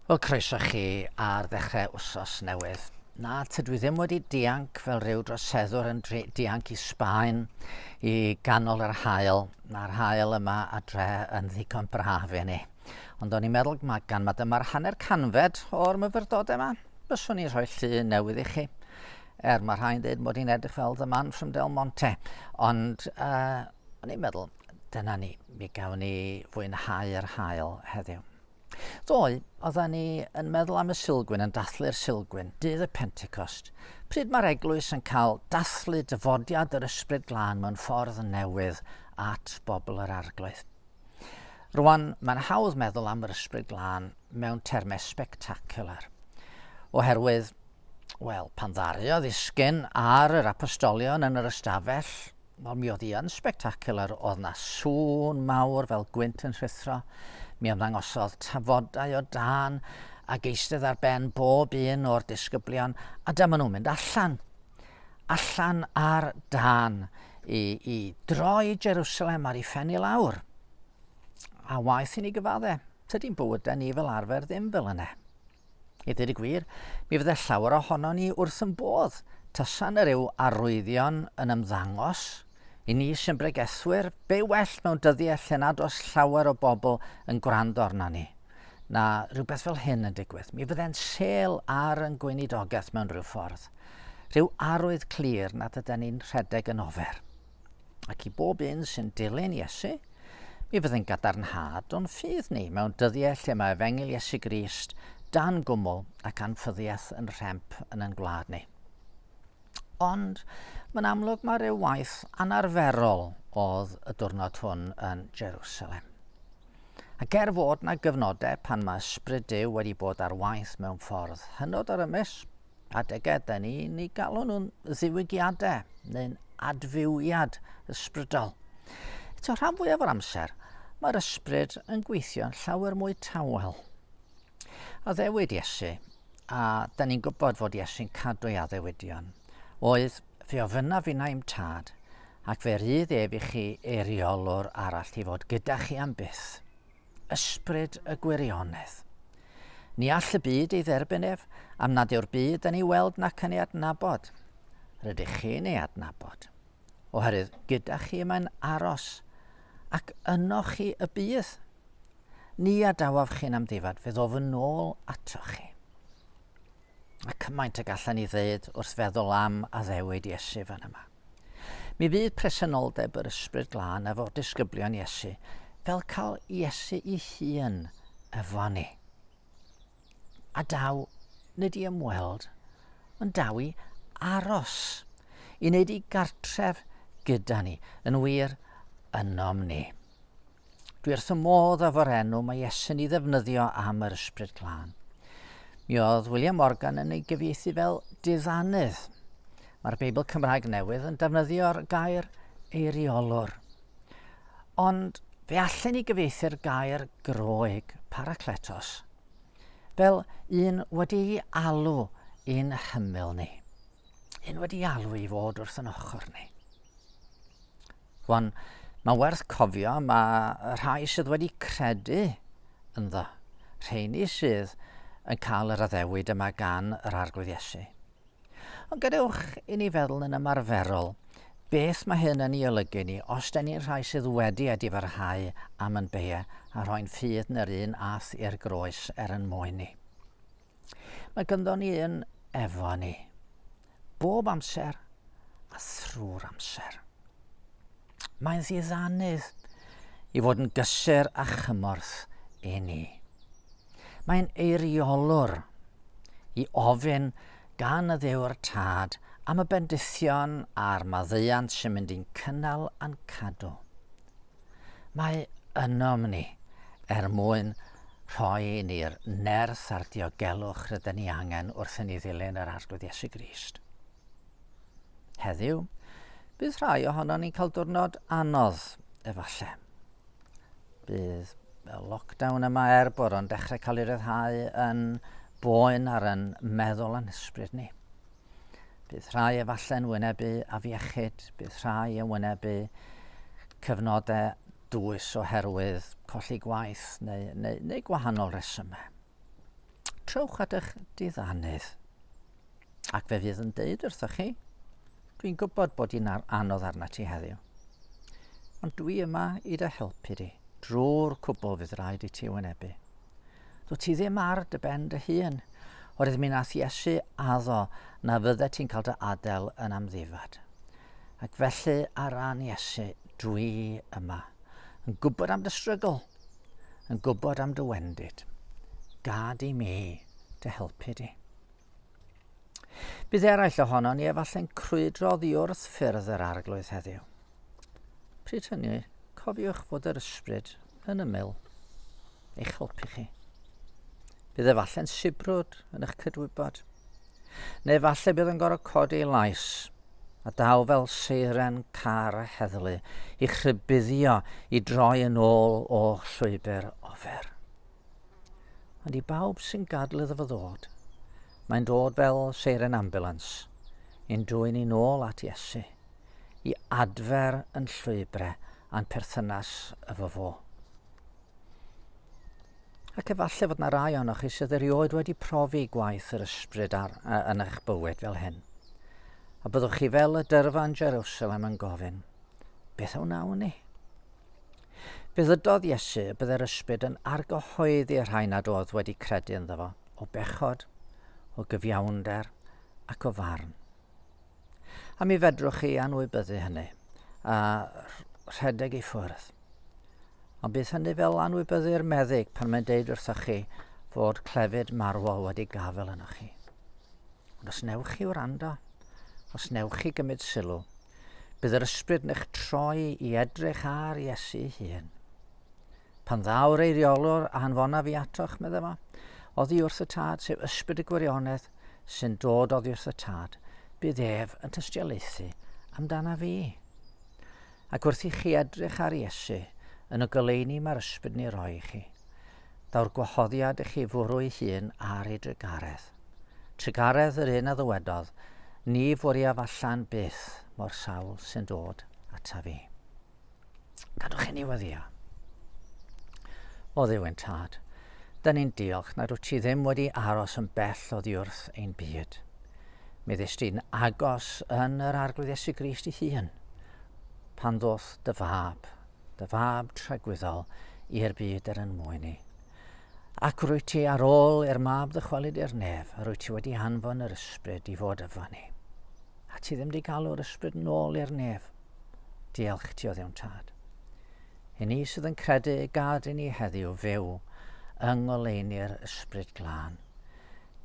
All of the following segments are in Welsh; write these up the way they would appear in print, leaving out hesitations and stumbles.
Wel, croeso chi ar ddechrau wsos newydd. Na, tydw i ddim wedi dianc fel rhyw droseddwr yn dianc i Sbaen i ganol yr haul. Mae'r haul yma adre yn ddigon braf i ni. Ond o'n i'n meddwl, ma, gan ma dyma'r hanner canfed o'r myfyrdodau yma, byswn i'n rhoi llun newydd i chi. Er mae rhai'n dweud mod i'n edrych fel The Man from Del Monte. Ond uh, o'n i'n meddwl, dyna ni, mi gawn ni fwynhau'r haul heddiw. Ddoe, oedden ni yn meddwl am y Sulgwyn, yn dathlu'r Sulgwyn, dydd y Pentecost, pryd mae'r eglwys yn cael dathlu dyfodiad yr Ysbryd Glân mewn ffordd newydd at bobl yr Arglwydd. Rwan, mae'n hawdd meddwl am yr Ysbryd Glân mewn termau spectacular, oherwydd, wel, pan ddaru o ddisgyn ar yr apostolion yn yr ystafell, Wel, mi oedd hi yn spectacular, oedd na sŵn mawr fel gwynt yn rhuthro, mi ymddangosodd tafodau o dân ac eistedd ar ben bob un o'r disgyblion, a dyma nhw'n mynd allan, allan ar dân i, i droi Jerusalem ar ei phen i lawr. A waeth i ni gyfadde, tydi'n bywydau ni fel arfer ddim fel yna. I ddweud y gwir, mi fydde llawer ohonon ni wrth yn bodd tasa 'na ryw arwyddion yn ymddangos i ni sy'n bregethwyr, be well mewn dyddiau lle nad oes llawer o bobl yn gwrando arna ni, na rhywbeth fel hyn yn digwydd. Mi fydde'n sêl ar yn gweinidogaeth mewn rhyw ffordd. Rhyw arwydd clir nad yden ni'n rhedeg yn ofer. Ac i bob un sy'n dilyn Iesu, mi fydd yn gadarnhad o'n ffydd ni mewn dyddiau lle mae efengyl Iesu Grist dan gwmwl ac anffyddiaeth yn rhemp yn ein gwlad ni. Ond mae'n amlwg mae rhyw waith anarferol oedd y diwrnod hwn yn Jerusalem. Ac er fod na gyfnodau pan mae ysbryd Duw wedi bod ar waith mewn ffordd hynod o rymus, Adegau da ni'n ei galw nhw'n ddiwygiadau neu'n adfywiad ysbrydol. Eto rhan fwyaf o'r amser, mae'r ysbryd yn gweithio'n llawer mwy tawel. Addewid Iesu, a da ni'n gwybod fod Iesu'n cadw ei addewidion, oedd fe ofynnaf finna i'm tad, ac fe rydd ef i chi eiriolwr arall i fod gyda chi am byth. Ysbryd y gwirionedd. Ni all y byd ei dderbyn ef, am nad yw'r byd yn ei weld nac yn ei adnabod. Rydych chi'n ei adnabod, oherwydd gyda chi y mae'n aros, ac ynoch chi y bydd. Ni adawaf chi'n amddifad, fe ddof yn ôl atoch chi. A cymaint y gallan ni ddeud wrth feddwl am addewid Iesu fan yma. Mi fydd presenoldeb yr Ysbryd Glân efo disgyblion Iesu fel cael Iesu i hun efo ni. A daw nid i ymweld, ond daw i aros, i wneud i gartref gyda ni, yn wir, ynom ni. Dwi wrth y modd efo'r enw mae Iesu'n ei ddefnyddio am yr Ysbryd Glân. Mi oedd William Morgan yn ei gyfieithu fel diddanydd. Mae'r Beibl Cymraeg Newydd yn defnyddio'r gair eiriolwr. Ond fe allen ni gyfieithu'r gair Groeg, parakletos, fel un wedi'i alw i'n hymyl ni. Un wedi alw i fod wrth yn ochr ni. Rwan, mae'n werth cofio mae rhai sydd wedi credu ynddo, rheini sydd yn cael yr addewid yma gan yr Arglwydd Iesu. Ond gadewch i ni feddwl yn ymarferol beth mae hyn yn ei olygu ni os da ni'n rhai sydd wedi edifarhau am yn beie a rhoi'n ffydd yn yr un ath i'r groes er yn mwyn ni. Mae gynddo ni un efo ni, bob amser a thrwy'r amser. Mae'n ddiddanydd i fod yn gysur a chymorth i ni. Mae'n eiriolwr i ofyn gan y Dduw'r Tad am y bendithion a'r maddeuant sy'n mynd i'n cynnal a'n cadw. Mae ynom ni er mwyn rhoi i ni'r nerth a'r diogelwch rydyn ni angen wrth i ni ddilyn yr Arglwydd Iesu Grist. Heddiw, bydd rhai ohonon ni'n cael diwrnod anodd, efallai. Bydd y lockdown yma er bod o'n dechrau cael ei ryddhau yn boen ar yn meddwl a'n hysbryd ni. Bydd rhai efallai'n wynebu afiechyd, bydd rhai yn wynebu cyfnodau dwys oherwydd colli gwaith neu, neu, neu gwahanol resymau. Trowch at eich diddanydd. Ac fe fydd yn deud wrthoch chi, dwi'n gwybod bod hi'n anodd arna ti heddiw. Ond dwi yma i dy helpu di drwy'r cwbl fydd rhaid i ti wynebu. Dwi ti ddim ar dy ben dy hun, oherwydd mi nath Iesu addo na fydde ti'n cael dy adael yn amddifad. Ac felly ar ran Iesu, dwi yma, yn gwybod am dy strygl, yn gwybod am dy wendid. Gad i mi dy helpu di. Bydd eraill ohono ni efallai'n crwydro oddi wrth ffyrdd yr arglwydd heddiw. Pryd hynny, cofiwch fod yr ysbryd yn ymyl eich helpu chi. Bydd efallai'n sibrwd yn eich cydwybod. Neu efallai bydd yn gorfod codi ei lais a daw fel seiren car a heddlu i'ch rhybuddio i droi yn ôl o llwybr ofer. Ond i bawb sy'n gadl iddo fo ddod, mae'n dod fel seiren ambulans i'n dwyn i nôl at Iesu, i adfer yn llwybrau a'n perthynas efo fo. Ac efallai fod na rai ohonoch chi sydd erioed wedi profi gwaith yr ysbryd ar, yn eich bywyd fel hyn. A byddwch chi fel y dyrfa yn Jerusalem yn gofyn, beth a wnawn ni? Fe ddydodd Iesu y byddai'r ysbryd yn argyhoeddi'r rhai nad oedd wedi credu ynddo fo, o bechod, o gyfiawnder ac o farn. A mi fedrwch chi anwybyddu hynny a rhedeg i ffwrdd. Ond bydd hynny fel anwybyddu'r meddyg pan mae'n deud wrthoch chi fod clefyd marwol wedi gafael ynoch chi. Ond os newch chi wrando, os newch chi gymryd sylw, bydd yr ysbryd yn eich troi i edrych ar Iesu hun. Pan ddaw'r eiriolwr a hanfona fi atoch, meddai fo, oddi wrth y Tad, sef ysbryd y gwirionedd sy'n dod oddi wrth y Tad, bydd ef yn tystiolaethu amdana fi. Ac wrth i chi edrych ar Iesu, yn y goleuni mae'r ysbryd yn ei roi i chi, daw'r gwahoddiad i chi fwrw ei hun ar ei drugaredd. Trugaredd yr un a ddywedodd, Ni fwriaf allan byth mo'r sawl sy'n dod ata fi. Gadwch i ni weddio. O Dduw ein Tad, da ni'n diolch nad wyt ti ddim wedi aros yn bell oddi wrth ein byd. Mi ddest ti'n agos yn yr Arglwydd Iesu Grist ei hun, pan ddoth dy fab, dy fab tragwyddol, i'r byd er yn mwyn ni. Ac rwyt ti ar ôl i'r mab ddychwelyd i'r nef, a rwyt ti wedi anfon yr ysbryd i fod efo ni. A ti ddim wedi galw'r ysbryd yn ôl i'r nef. Diolch ti o ddiwn tad. I ni sydd yn credu gad i ni heddiw fyw yng ngoleuni'r ysbryd glân.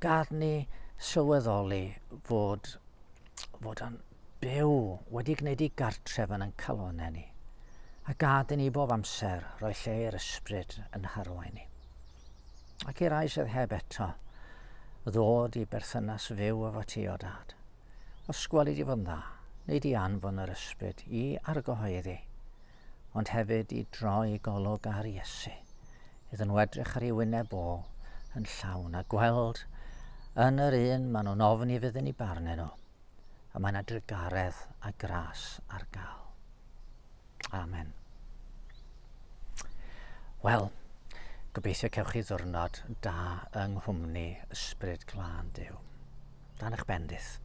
Gad ni sylweddoli fod, fod o'n byw wedi gwneud ei gartref yn ein calonnau ni, a gad i ni bob amser roi lle i'r ysbryd yn harwain ni. Ac i rai sydd heb eto ddod i berthynas fyw efo ti o dad, os gweli di fod yn dda, neu di anfon yr ysbryd i argyhoeddi, ond hefyd i droi golwg ar Iesu, iddyn nhw edrych ar ei wyneb o yn llawn a gweld yn yr un maen nhw'n ofni fydd yn ei barnu nhw, a mae yna drugaredd a gras ar gael. Amen. Wel, gobeithio cewch chi ddwrnod da yng nghwmni Ysbryd Glân Duw. Dan eich bendith.